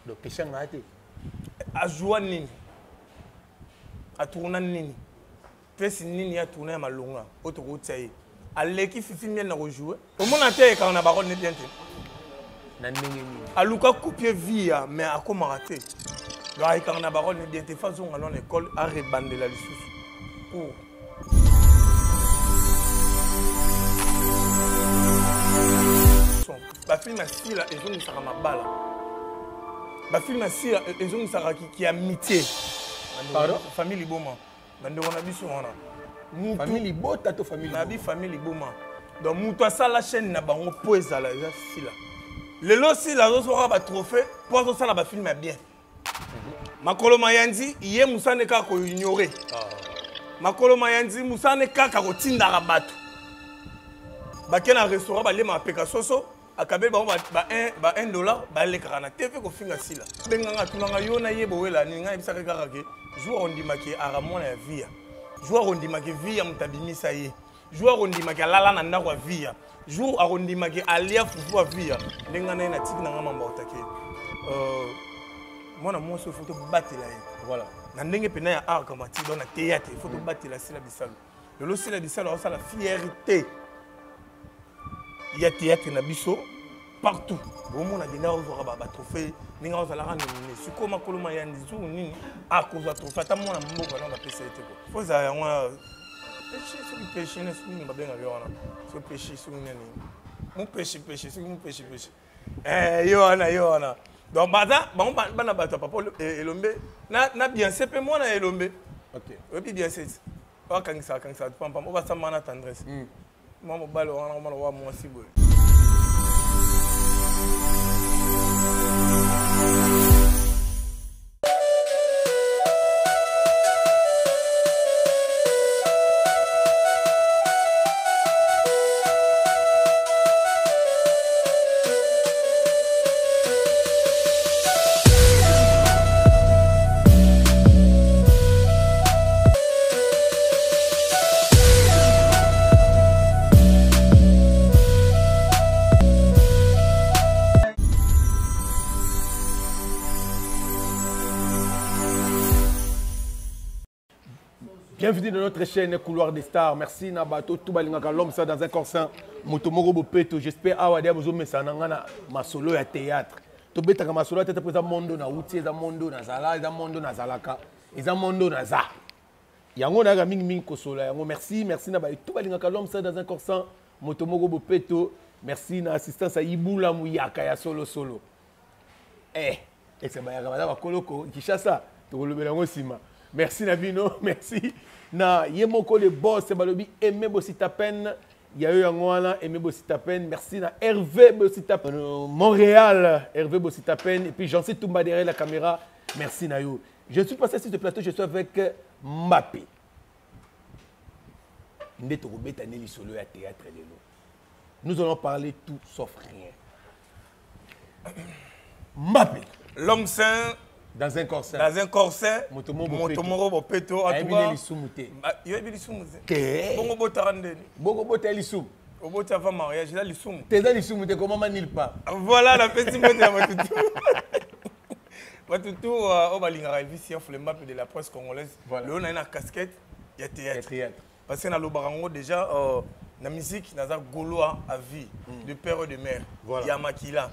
Donc Peshanga te. Ajoua nini? Atourna nini? Pièce nini ya tourna ya malonga oyo tokotia ye? Aleki Fifi Miel na kojouer. Omona te ekanga na barole ne bien te. Na ndenge nini? Aluka coupier vie ya mais akomaka te. Donc ayekanga na barole ne bien te, fa zonga na école arebandela lisusu. Cours. Bafilme ya Sila ezongisaka mabala. Bafilme ya Sila ezongisaka ki amitié. Pardon? Famille Liboma. Bandeko na biso wana. Famille Libota to famille Nabi famille Liboma. Donc mutu asala chaîne na bango po ezala eza Sila. Lelo Sila azozwaka ba trophée po azosala ba film ya bien. Makolo Mayanzi ye musane kaka ko ignorer. Makolo Mayanzi musane kaka kotindaka bato. Bake na restaurant balema peka soso akabeli bango ba 1 dollar balekaka na TV kofinga Sila. Benganga tunanga yo na ye bowela ni ngai bisaka kaka ke jour ondimaki ara mwana ya via. Jour ondimaki via mutabimisa ye. Jour akondimaki alala na ndako ya via. Jour akondimaki alia fufu ya via. Ndenge na ye na tiki na nga mamba otake. Mwana mwasi faut tobatela ye. Voilà. Na ndenge pena ya art comme ati dans na théâtre, il faut tobatela Sila Bisalu. Lelo Sila Bisalu asala fierté ya théâtre na biso partout. Bomona ndenge ozwaka ba trophée, ndenge ozalaka nominé. Sikoyo makolo mayandi jour nini akozwa trophée ata mwana mboka na bapesa ye te ko. Faut ezala yango wana. Péché, soki péché, ne soki nini babengaka yo wana. Soki péché, soki nini. Mopéché, péché, soki mopéché, péché. Yo wana, yo wana. Donc baza bango bana bato ya papa Elombe na Beyoncé pe mwana ya Elombe. OK. Oyebi Beyoncé ti? Bakangisa, bakangisa pam pam, obasamba na tendresse. Mwa mobali wana mwana wa mwasi boye. Bienvenue dans notre chaîne Couloir des Stars. Merci Nabato, tout balingaka l'homme ça dans un corps sain. Moto moko bopeto, j'espère awa dia bozo mesana nga na masolo ya théâtre. To betaka masolo ya théâtre eza mondo na uti, eza mondo na zala, eza mondo na zalaka, eza mondo na za. Yango na mingi mingi kosola yango. Merci, merci na ba tout balingaka l'homme ça dans un corps sain. Moto moko bopeto, merci na assistance ya Ibula Muyaka ya solo solo. Exe bayaka baza bakoloko Kinshasa, tokolobela yango nsima. Merci na bino, merci na ye moko le boss balobi Aimé Bositapen, ya yo yango wana Aimé Bositapen, merci na Hervé Bositapen, Montréal, Hervé Bositapen et puis Jean-C Toumba derrière la caméra, merci na yo. Je suis passé sur ce plateau, je suis avec Mbappé. Nde tokobeta nde lisolo ya théâtre lelo. Nous allons parler tout sauf rien. Mbappé. L'homme saint dans un corps saint. Dans un corps saint. Moto moko Moto moko bopeto. En tout Ayebi cas, nde lisumu te. Ba, yo yebi lisumu te. Te. Bongo botaka ndeni. Bongo botaka lisumu. Oboti avant mariage, eza lisumu. Te, eza lisumu te, comment nil pas. Voilà la petite mbote ya Matutu. Matutu, oyo balingaka Elvis Sianfu, le Mbappé de la presse congolaise. Voilà. Lelo na ye na casquette ya théâtre. Ya théâtre. Parce que nalobaka yango déjà, na musique, naza gaulois à vie, de père et de mère. Voilà. Ya makila.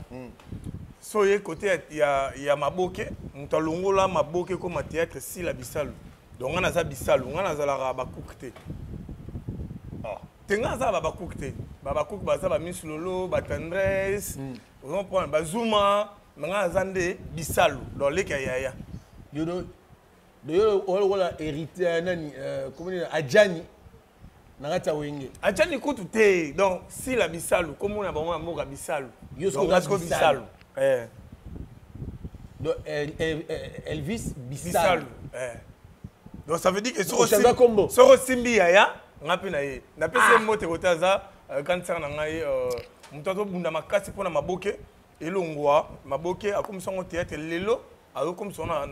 So ye côté ya maboke, moto alongola maboke comme théâtre Sila Bisalu. Donc nga naza Bisalu, nga nazalaka ba cook te. Ah. Te nga naza ba cook te. Ba ba cook baza ba Miss Lolo, ba Tendresse, vous comprenez, ba Zuma, mais nga naza nde Bisalu, donc leki ya yaya. Yo do, do yo wala héritier nani, comment dire, Adjani. Na kati ya wenge. Adjani kutu te, donc Sila Bisalu, comme on a bango ya mboka Bisalu. Yo Donc, sikoyo Rasco Bisalu. Bisalu. Eh. Donc, Elvis Bisalu. Bisalu. Eh. Donc ça veut dire que Oshanga Kombo. soko simbi yaya, nga pe na ye. Na pesi ye mbote kote aza, grande sœur na ngai, moto azobunda makasi mpona maboke, elongwa, maboke, akomisa yango théâtre lelo, azokomisa yango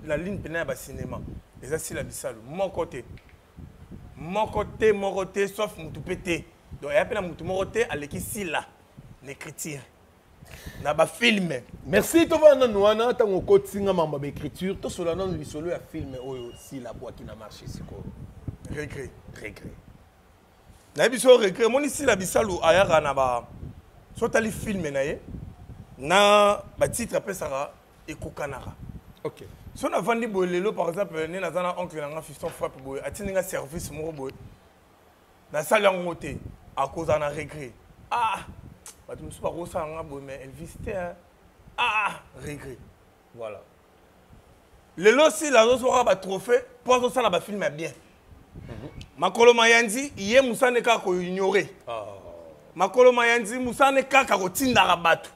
na ligne pena ya ba cinéma. Eza Sila Bisalu. Moko te. Moko te, moko te, sauf mutu pe te. Donc, ya pe na mutu moko te, aleki Sila, l'écriture. Na bafilme. Merci. Tovanda nanu wana. Ntango okotinga mambo ya baécriture, tosola nanu lisolo ya filme oyo Sila abwaki na marché sikoyo. Regret. Regret. Nayebi so regret. Omoni, Sila Bisalu ayaka na ba, so otali filme na ye na batitre apesaka, ekokanaka. So navandi boye lelo, par exemple nde naza na oncle na nga Fiston Frappe boye, atindi nga service moko boye, nasali yango te, akozala na regret. Ah, bato mosusu bakosala nga boye, mais Elvis te. Ah, regret. Voilà. Lelo Sila azozwaka batrophée mpo azosala bafilme ya bien. Makolo mayanzi ye mosala kaka koignore. Makolo mayanzi mosala kaka kotindaka bato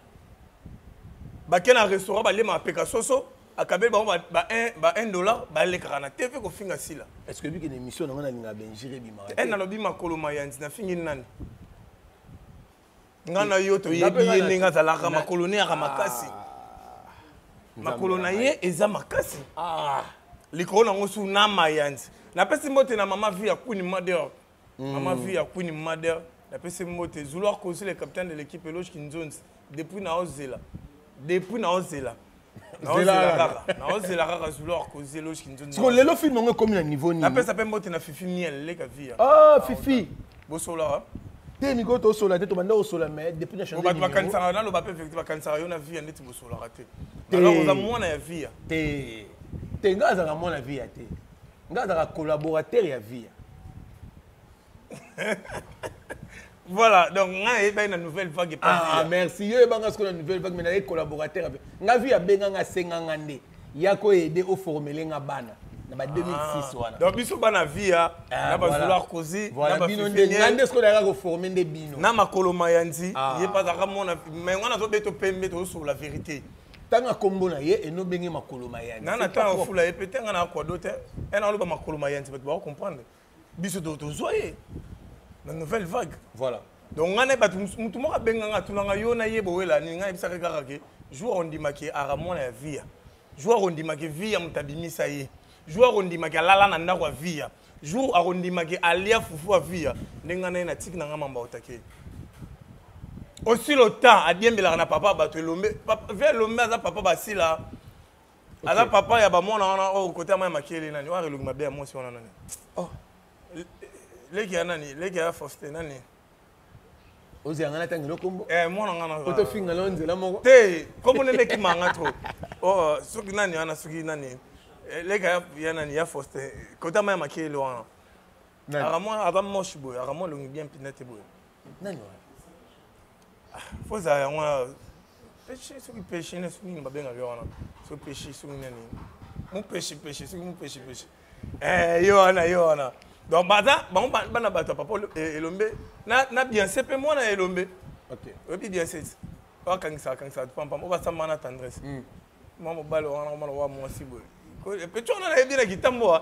bake na restaurant, balemaka peka soso, akabeli bango ba 1 dollar, balekaka na TV kofinga Sila. Est ce que biki na émission na nga nalingaka benjire ebimaka? E nalobi makolo mayanzi, nafingi nani? Nga na yo toyebi ye ndenge azalaka. Makolo ne yaka makasi, makolo na ye eza makasi likolo nango su na mayanzi. Napesi mbote na mama Vi ya Queen Mother, mama Vi ya Queen Mother, napesi mbote. Zulu Akosi, le capitaine de l'équipe, Eloge Kinzonzi, depuis naozela, depuis naozela, naozela kaka, naozela kaka. Zulu Akosi, Eloge Kinzonzi. Siko lelo film yango ekomi na niveau nini? Napesa mpe mbote na Fifi Miel, leka Vi. Ah, Fifi. Bosolaka? Te, mikolo tosola te, tobanda kosola, mais depuis na bato bakanisaka, naloba mpe vérité, bakanisaka yo na Via ndeti bosolaka te. Alors oza mwana ya Via. Te te, nga azalaka mwana Via te, nga azalaka collaborateur ya Via. Voilà, donc ngai nayebaki na Nouvelle Vague. Ah, merci. Yo yebanga sikoyo na Nouvelle Vague, mais naye collaborateur. Nga Vi abenganga, asenganga nde ya koyede oformele nga bana na ba 2006 wana. Donc biso bana Via na bazula Kozi. Na bino nde, nga nde sikoyo nayaka koforme nde bino. Na makolo mayanzi, ye mpe azalaka mona, mais nga nazobeta pembe, tozosola vérité. Ntango akombo na ye enobenge makolo mayanzi. Na ntango ofula ye pe te, nga na akwado te, e na oloba makolo mayanzi, bato bakocomprendre. Biso tozwa ye na Nouvelle Vague. Voilà. Donc ngai na bato, motu moko abenganga, atunanga yo na ye bowela nini. Ngai yebisaka kaka ke jour ondimaki aka mwana ya Via, jour ondimaki Via moto abimisa ye, jour ondimaki alala na ndako ya Via, jour akondimaki alia fufu ya Via, nde ngai na ye natiki na ngai mamba otakeli. Aussi longtemps adiembelaka na papa bato Elombe, Via Elombe aza papa basila, aza papa ya bamwana wana oyo kote ya mai makele. Nani oyo elongi mabe ya mwasi wana? Nani? Oh. Leki ya nani? Leki ya Faustin nani? Ozela nga natangela kombo. Eh, mwana nga na otofinga na nzela moko. Te, kombo nde ekimanga trop. Oh, soki nani wana, soki nani, leki ya nani, ya Faustin, kote ya mai ya makele wana. Akamwa aza moche boye, akamwa elongi bien mpina te boye. Nani wana? Fo ezala yango wana peshi, soki peshi ne, soki nini babengaka wana, soki peshi, soki nani, mupeshi peshi, soki mupeshi peshi, ye wana, ye wana. Donc baza bango bana bato ya papa Elombe na Biance mpe mwana ya Elombe. Oyebi Biance ti oyo akangisaka, akangisaka pampam, oyo basamba na Tendresse, mwa mobali wana, mwana wa mwasi boye pe wana, nayebi na kitambo,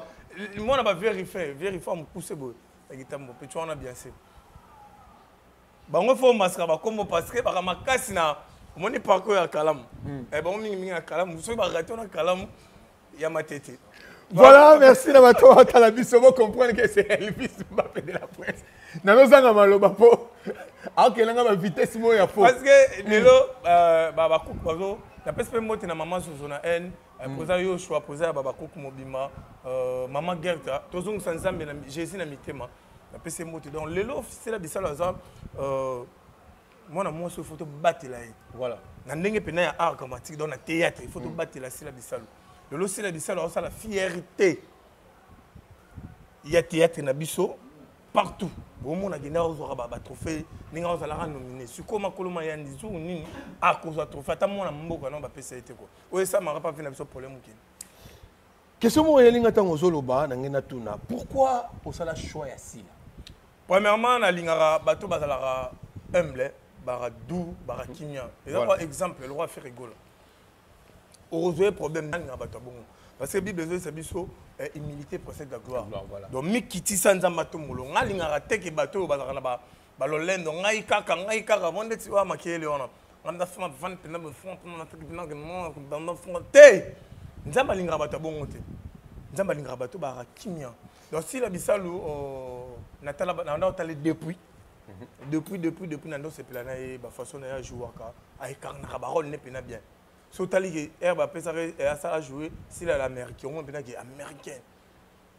mwana baverifie verifie mokuse boye na kitambo pe wana, Biance. Bango fo masika bakombo parce que baka makasi na omoni parcours ya kalamu, bango mingimingi na kalamu, soki barate na kalamu ya Matete. Voilà, merci na bato batala biso. Bo comprendre que c'est Elvis Mbappé de la presse. Nazozanga maloba po aokelanga ba vitesse moko ya fo. Parce que lelo babakuku bazo, napesi mpe mbote na mama Zozo na n poza Yoshua, poza ya babakuku mobima, mama Gerta, tozongisa Nzambe na Jésus na mitema, napesi ye mbote. Donc lelo Sila Bisalo aza mwana mwasi, il faut tobatela ye. Na ndenge mpena ya art dramatique, donc na théâtre, il faut tobatela Sila Bisalo. Lelo Sila Bisalo aosala fierté ya théâtre na biso partout. Bomona kende azwaka batrophée, ndenge azalaka nominé. Sikoyo makolo mayandi jour nini akozwa trophée? Ata mwana mboka nano bapesa ye te kua oyo esamaka mpa vi na biso problème okende. Question moko eyelinga ntango ozoloba na ngai, natuna: pourquoi osala choix ya Sila? Premièrement, nalingaka bato bazalaka humble, baka doux, baka kimia. Eza kwa exemple le roi Ferre Gola, okozwa ye problème. Nalingaka bato ya bongo parce que Bible ezoyesa biso humilité précède la gloire. Donc mikitisa, Nzambe atombolo. Ngai alingaka teke bato oyo bazalaka na balolendo, ngai kaka, ngai kaka mo ndeti oyo makeyele wana, ngai ndafama vandi mpenza te. Nzambe alingaka bato ya bongo te. Nzambe alingaka bato bazalaka kimia. Donc Sila Bisalu, natala, nanda otali depuis. Depuis nando sepela na ye, bafaçon na ye ajouaka, aekarnaka barole ne mpena bien. So otali ke aire bapesaka, asala jouer sila l'américain, omoni mpena ke américaine.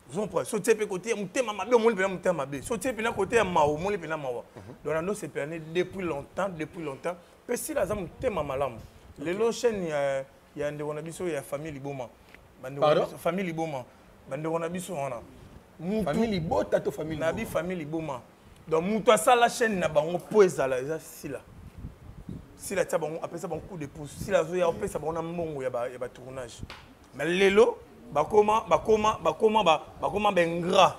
Ozomprendre, so tie mpe kote ya motema mabe, omoni mpena motema mabe. So tie mpena kote ya mawa, omoni mpena mawa. Donc nando sepela ne depuis longtemps, depuis longtemps. Mpe sila aza motema malamu. Lelo chaîne ya ndeko na biso ya famille Liboma, bandeko na Pardon? biso, famille Liboma, bandeko na biso wana, mutu Famille Libota to famille na bi Liboma? Famille Liboma. Donc mutu asala chaîne na bango mpo ezala, eza Sila. Sila tia bango, apesa bango coup de pouce. Sila azoya opesa bango na mbongo ya batournage. Mais lelo bakoma baingrat,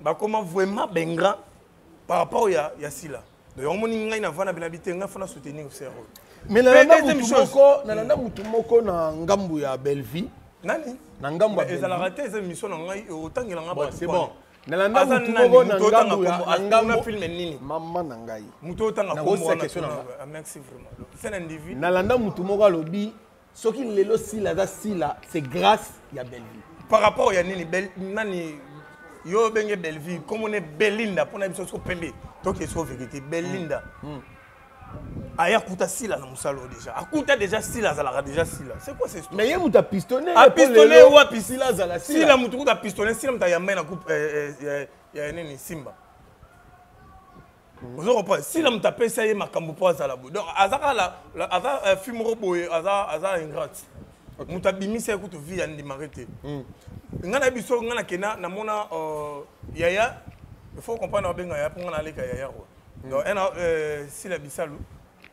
bakoma vraiment baingrat par rapport ya Sila. Donc yango moni ngai navanda mpe nabi te, ngai fana soutenir sero. Mais nalanda Deuxième mutu chose. moko, nalanda mutu moko na ngambu ya Bellevie. Nani? Na ngambu ya Mais ezalaka Bellevie. te, eza émission na ngai, otangela nga Bon, bato c'est kwana. bon, nalanda Aza mutu nani? moko na Mutu otanga ngambu ya kombo, na ngambu atuna film nini? Mama na ngai. Mutu otanga Na kombo kosa wana question na tuna- nga. Ah, merci vraiment. C'est un individu. Nalanda mutu moko alobi soki lelo Sila aza Sila, c'est grâce ya Bellevie. Par rapport ya nini? Bel, nani yo obenge Bellevie? Kombo ne Belinda, mpona biso soko pembe toke soko vérité. Belinda aya akuta Sila na mosala oyo déjà, akuta déjà Sila, azalaka déjà Sila. C'est quoi cette histoire? Mais ye mutu apistonné. Apistonné wapi? Sila azala Sila Sila. Mutu kuta apistonné Sila, mutu ayambai na coupe ya nini, Simba. Ozo comprendre, Sila mutu apesa ye makambo mpo azala boye. Donc aza kaka aza fille moko boye, aza ingrate. Moto abimisa ye kutu vie ya ndimaka te. Ngai nayebi so ngai nakenda namona yaya, il faut comprendre, babenga yaya mpo ngai naleka yaya quoi. Donc ena Sila Bisalu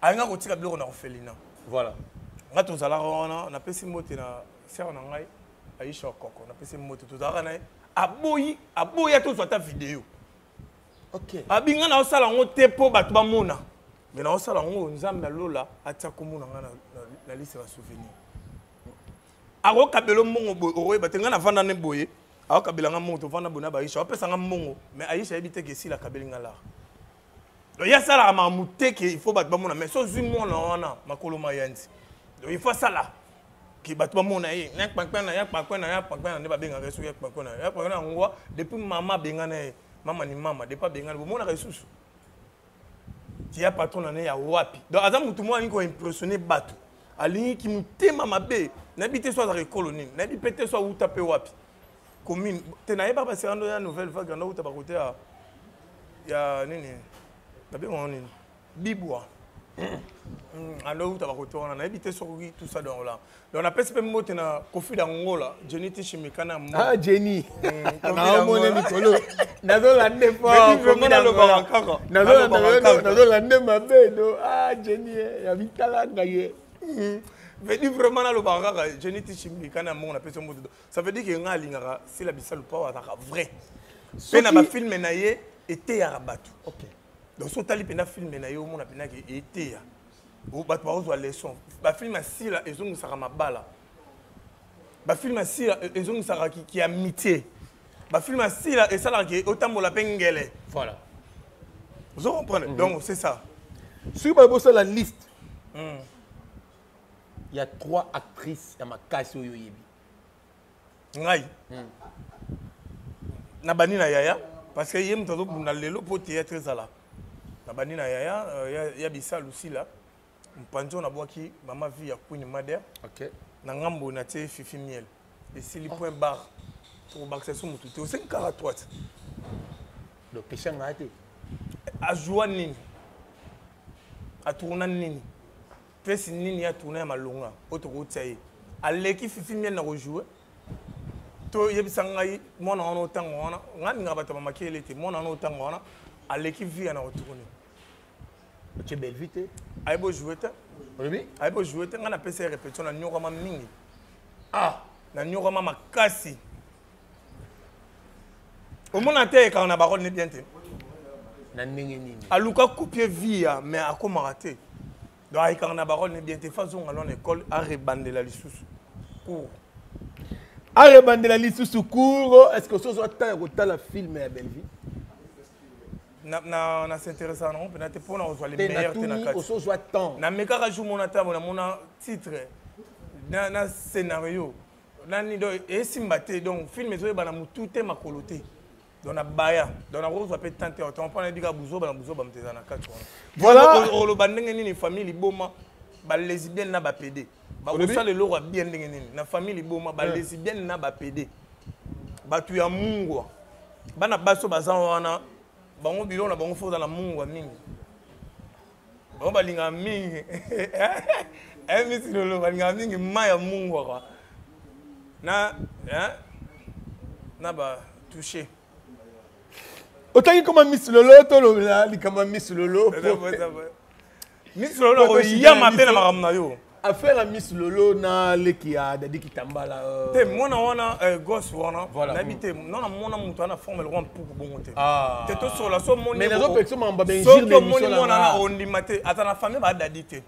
alinga kotika biloko na orphelinat. Voilà. Nga tozalaka wana, napesi mbote na sere na ngai Aisha Koko, napesi mbote. Tozalaka na ye, aboyi, aboyi atozwa ata video. Abi nga naosala yango te mpo bato bamona, me naosala yango Nzambe alola atia komona nga na liste ya basouvenir. Akokabela mbongo boye, okoyeba te. Ngai navanda ne boye, akokabela nga mbongo, tovanda boye na baAisha, apesa nga mbongo, mais Aisha ayebi te ke esila akabeli nga lara. Donc ye asalaka makambo te ke il faut bato bamona. Mais so ozwi mwana wana makolo mayanzi, donc il faut asala ke bato bamona ye ya kpankpana, ya kpankpana, ya kpankpana, nde babengaka ye. Soki ya kpankpana, ya kpankpana yango, depuis mama abengana ye, mama ni mama, depuis abengana, bomonaka lisusu ti ya patron na ne ya wapi. Donc aza motu moko alingi koimpressionne bato, alingiki motema mabe. Nayebi te so azalaka ekolo nini, nayebi mpe te so awuta mpe wapi, commune te. Nayeba baserando ya nouvelle vague ando awuta bakote ya nini, babengaka nini, Bibwa. Ando awuta bakote wana, nayebi te soki tout ça. Donc là, donc napesi mpe mbote na Kofi d'Angola, Jenny Tishimikana. Ah, Jenny. Kofi Naomona d'Angola. mikolo nazolande. Mais vraiment nalobaka kaka. Nalobaka kaka. Nazolande mabe do. Ah, Jenny ya bitalanga ye. Veut dire vraiment nalobaka kaka Jenny Tishimikana mbongo, napesi mbote. Ça veut dire ke nga alingaka Sila Bisalu mpo azalaka vrai mpe na bafilme na ye eteyaka bato. Donc so otali mpenza filme na ye, omona mpenza ke eteya bato, bakozwa leçon. Bafilme ya Sila ezongisaka mabala, bafilme ya Sila ezongisaka ki amitié, bafilme ya Sila esalaka ke otambola mpe ngele. Voilà. Ozo comprendre? Donc c'est ça. Soki baye bosala liste ya trois actrices ya makasi oyo oyebi? Ngai nabandi na yaya, parce que ye moto azobunda lelo mpo théâtre ezala. Nabandi na yaya ya Bisalu Sila mpanzi oyo nabwaki mama vie ya Queen Mader. Na ngambo natie Fifi Miel. Esili, point barre. Tokobakisa so motu te, osengi kaka droite. Donc peshanga te. Azwa nini, atourna nini, pièce nini atourna ya malonga oyo tokotia ye aleki Fifi Miel na kojoue? Toyebisa ngai mwana wana otango wana, ngai ningaka bato ya bamakele te. Mwana wana otango wana aleki vie ya na kotourne? Otie Bellevue te? Ayebi ojoue te. Olobi? Ayebi ojoue te. Ngai napesa ye répétition, na nyokama mingi. Ah. Na nyokama makasi. Omona te ekaka na barole ne bien te. Na ndenge nini? Aluka copie via, mais akomaka te. Donc ayekaka na barole ne bien te. Fa azonga na école, arebandela lisusu cours. Arebandela lisusu cours. Est ce que ozozwa temps ya kotala film ya Bellevue? Na s'intéressaka nango mpena te mpona kozwa le te meilleur te na natuni kati. Osozwa temps? Namekaka jour mona ntango namona titre na scénario nani, donc esimba te. Donc film ezoyeba na motu te, makolo te. Donc na baya, donc na kozwa pe tante oto mpo na bika buzoba na buzoba mteza na kati wana. Voilà. Oloba ndenge nini famille liboma ba lesbienne na ba PD. Bakosala eloko ya bien ndenge nini na famille liboma ba lesbienne na ba PD. Bato ya mungwa. Bana baso baza wana bango biloko na bango faut na mungwa mingi. Bango balingaka mingi. Eh misi lolo balingaka mingi mai ya mungwa kwa. Na hein na ba toucher. Otangi koma Miss Lolo tolobela likambo ya Miss Lolo. Miss Lolo okoyama mpe na makambo na yo. Affaire ya Miss Lolo na leki ya Dadi Kitambala. Euh... Te mwana wana euh, gosse wana voilà. nayebi te non namona moto wana forme lokola mpuku bongo te. Ah. Te tosola so moni. Mais nazopekisa makambo ya injure na émission na mwana wana ondima te ata na famille ba Dadi te.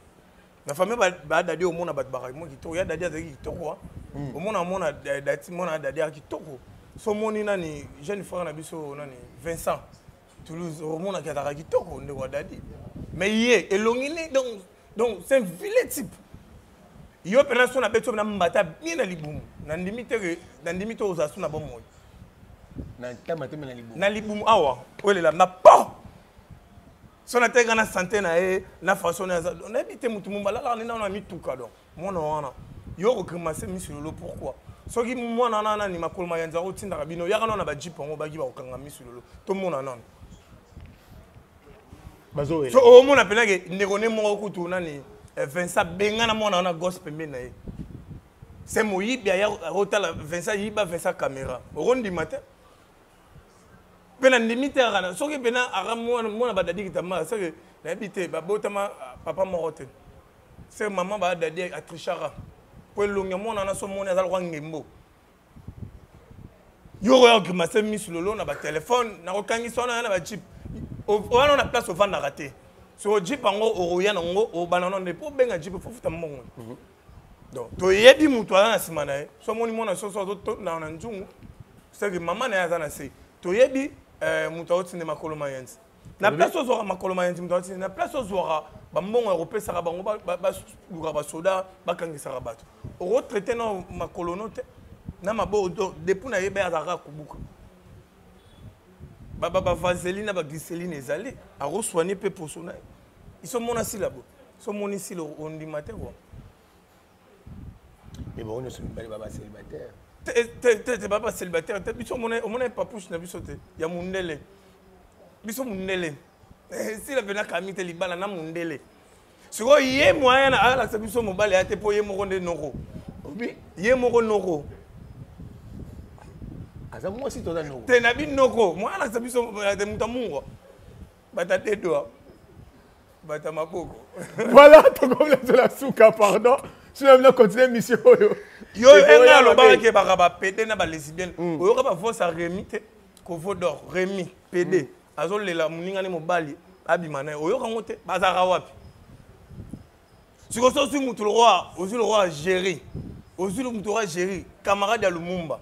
Na famille ba Dadi omona bato baka mo kitoko ya Dadi azalaki kitoko. Hmm. Omona mona Dadi mona Dadi azalaki kitoko. So moni nani jeune frère na biso nani Vincent Toulouse omonaki azalaka kitoko ndeko ya Dadi. Mais ye elongi ne donc donc c'est un vilain type. Yo mpena so na beti yo na mbata bien na libumu. Nandimi te ke nandimi te ozala so na bomoi. Na ntama te na libumu. Na libumu awa oyelela na po. So na teka na santé na ye na façon na aza nayebi te mutu mumba alalaka nde nano na mituka donc mwana wana yo okogrimace miso lolo pourquoi soki mwana wana nani makolo mayanzi akotindaka bino yaka nano na bajipe yango baki bakokanga miso lolo tomona nano so omona mpena ke ndeko ne moko kutu nani eh, Vincent bengana mwana wana gosse pembeni na ye se moyibi aya akotala Vincent yiba Vincent caméra okondima te mpe na ndimi te kaka soki mpena aka mwana badadi kitamba seke nayebi te babotama ah, papa moko te se mama badadi atrichaka mpo elongi ya mwana wana so moni aza lokwa ngembo yo oya ogrimase misu lolo na batelefone nakokangisa wana ya na bajip wana na place ovandaka te so jip yango okoya nango obanda nano nde mpo obenga jip fofuta mbongo mhm. Donc toyebi moto aza na nsima na ye so omoni mwana soso azotondana na nzungu seke mama na ye aza na se toyebi eh, moto aotinde makolo mayenzi na place ozwaka makolo mayenzi moto aotinde na place ozwaka bambongo ya kopesaka bango balukaka basoda bakangisaka bato okotraite na makolo no te na maboko depuis nayeba azalaka kobuka bavaseline na baglyceline ezali akosoigne mpe poso na ye iso mona sila bo so moni sila ondima te kua mais bango nyonso mibale baba célibataire te te te baba célibataire te biso omona omona papouche na biso te ya mundele biso mundele eh, sila mpe nakami te libala na mundele sikoyo ye moyen alakisa biso mobali ya te mpo ye moko nde noko ye moko noko aza mwasi to aza noko te na binoko moyen alakisa biso eh, moto amungwa bata dedoa bata maboko voilà tokomi na la suka pardon soki na continue mission oyo yo enga alobaka ke baka bapede na balesbienne mm. oyoka bavoice ya remi te kovo d'or remi pede mm. azolela moninga ne mobali abima na ye oyoka yango te bazalaka wapi sikoyo so ozwi motu lokola ozwi lokola géri ozwi motu lokola géri camarade ya lumumba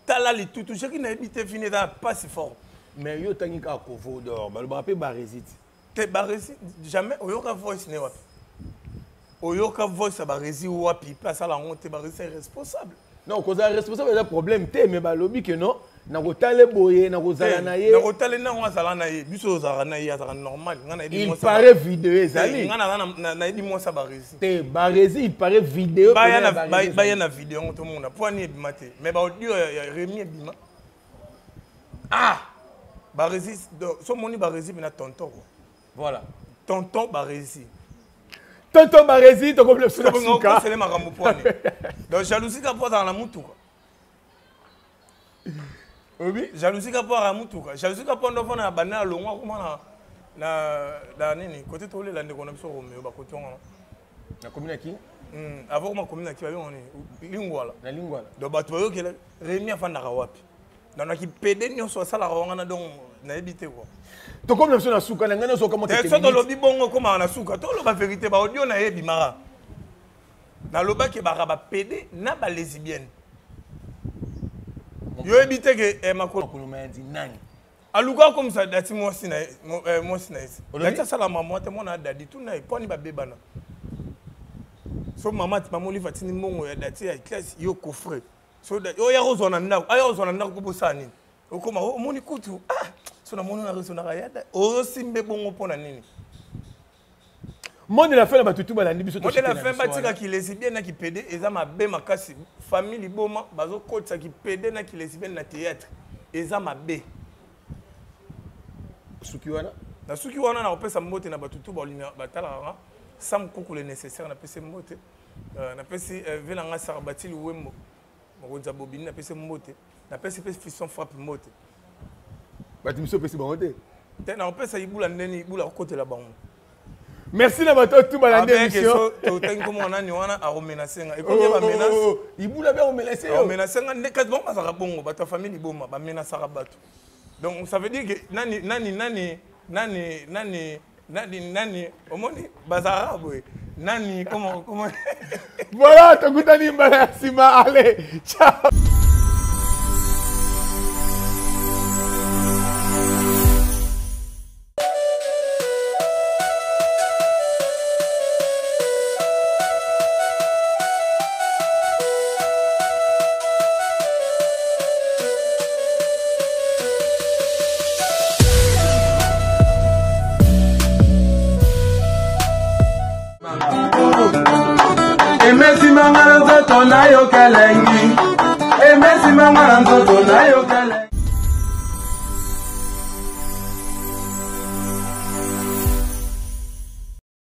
tala litutu soki nayebi te fini eza na mpasi fort mais yo otangi kaka kovo d'or balobaka mpe baresite te baresi jamais oyoka voice ne wapi oyoka voice ya baresi wapi mpe asala yango te baresi responsable non kozala responsable eza problème te mais balobi ke non nakotale boye nakozala na ye nakotale nango azala na ye biso ozalaka na ye azalaka normal ngai nayebi il paraît video ezali ngai nayebi mwasi ya baresi te baresi il paraît video baya na video yango tomona mpo ani ebima te mais baaudio ya remi ebima ah baresi so omoni baresi mpena tonton quoi voilà tonton baresi tonton baresi tokomi biso na suka osele makambo pwani donc jalousie ka mpo azala na mutuka obi jalousie ka mpo azala mutuka jalousie ka mpo ndofana na banda na longwa akoma na na na nini kote tolela ndeko na biso romeo bakote wana nakomi na ki hmm, avant koma komi na ki babengo nini lingwala na lingwala donc bato bayokela remi afandaka wapi nanaki pede nyonso asalaka wangana donc nayebi te kua tokomi na biso na suka na ngai nyonso okamwa so tolobi bongo okomaka na suka toloba verité baaudio na ye ebimaka nalobaki ebaka bapede na balesibienne yo oyebi te ke eh, makolo nani aluka akomisa dati mwasi na ye eh, mwasi na ye dati asala mama te mwana dadi tuna ye mpo ani babebana so mama mama olive atindi mbongo ya dati ya classe yo coffre so oya kozwa na ndako aya kozwa na ndako mpo bosala nini Okoma omoni kutu ah so namoni na raisonnaka yada ozosimbe bongo mpo na nini? Mot de la fin na bato tu balandi biso. Mot de la fin, batika kilesbienne na kipede, eza mabe makasi. Famille liboma bazokotisa kipede na kilesbienne na théâtre, eza mabe. Suki wana na suki wana nakopesa mbote na bato tu balinga batalaka nga. Sam Kuku le nécessaire, napesi mbote. Napesi ve na nga Sarbati Luwembo, mokonzi ya Bobini, napesi mbote. Napesi mpe Fiston Frappe mbote. Bato miso opesi bango te. Te, nakopesa Ibula ndeni Ibula akokotela bango. Merci na bato tu balandi émission. Totangi komona nani wana akomenase nga, ekomi ba menace. Ibula be akomenase yo. Akomenase nga nde kasi bango bazalaka bongo, bato ya famille liboma bamenasaka bato. Donc ça veut dire que nani nani nani nani nani nani nani omoni bazalaka boye nani comment comment. Voilà, tokutani mbala ya nsima. Allez, ciao. Emesimanga na nzoto nayoka elengi, emesimanga na nzoto nayoka elengi.